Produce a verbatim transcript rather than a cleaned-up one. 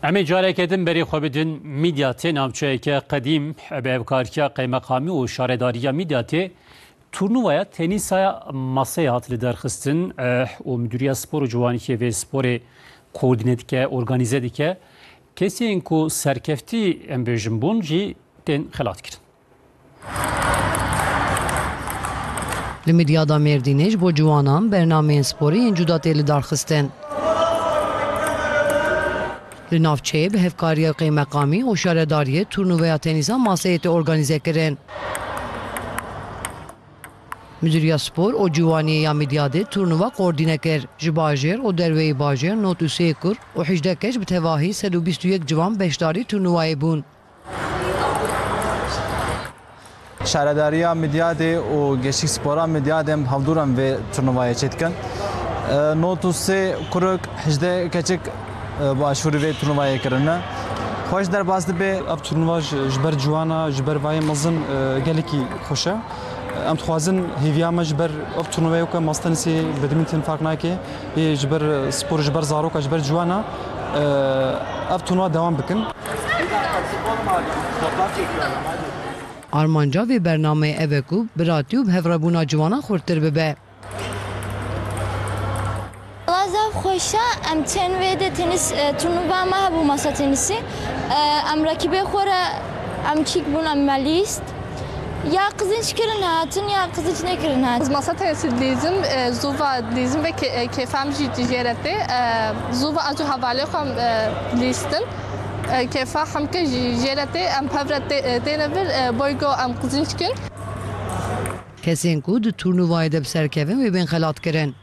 Em ê careke din berê xwe bidin Midyatê, navçeyeke qedîm. Bi hevkariya qeymeqamî û şaredariya Midyatê turnuvaya tenîsa maseyê hat lidarxistin, eh, û Midûriya Spor û Ciwanî yê vê sporê koordîne dike, organîze dike. Kesên ku serkeftî, em bêjin, bûn jî tên xelatkirin. Li Midyada Mêrdînê ji bo ciwanan bernameyên sporê yên cuda tê lidarxistin. Li navçeyê bi hevkariya qeymeqamî û şaredariyê turnuveya tenîsa maseyê tê organîze kirin. Midûriya Spor û Ciwaniyê ya Midyadê turnuva koordîne kir. Ji bajêr û derveyî bajêr nod û sê kur û hejdeh keç bi tevahî sed û bîst û yek ciwan beşdarî turnuvayê bûn. Şaredariya Midyadê û Gençlik Spora Midyadê em hevdû re em vê turnuvayê çêdikin. E, nod û sê kuruk, hejdeh keçik, e, başvurî vê turnuvayê kirine. Xweş derbas dibe. Ev turnuva ji, ji ber ciwana, ji ber vayê mezin, e, gelekî xweş e. Em dixwazin hêviya me ji ber ev turnuvayê weke masa tenisê, badminton fark nake. Ê ji ber spor, ji ber zaroka, ji ber ciwana, e, ev turnuva dewam bikin. Armanca vê bernameyê ev e ku biratî û bi hevrebûna ciwanan xurttir bibe. Wela zaf xweş e. Em çend vê de tenîs, e, turnuva me hebû masa tenîsî. E, em rekîbê xwe re em çîk bûn, em me lîst. Ya qizînç kirin hatin, ya qizînç nekirin hatin. Masa tenîsî dilîzim, e, zûva dilîzim ve ke-, e, kêfa min jî jê re tê. E, zûva ez û hevalê xwe em, e, lîstin. E, kêfa hemke jî jê re tê, em pevre tê-, e, têne vir, e, boy go em qizînç kin. Kesên ku di turnuvayê de bi ser kevin wê bên xelatkirin.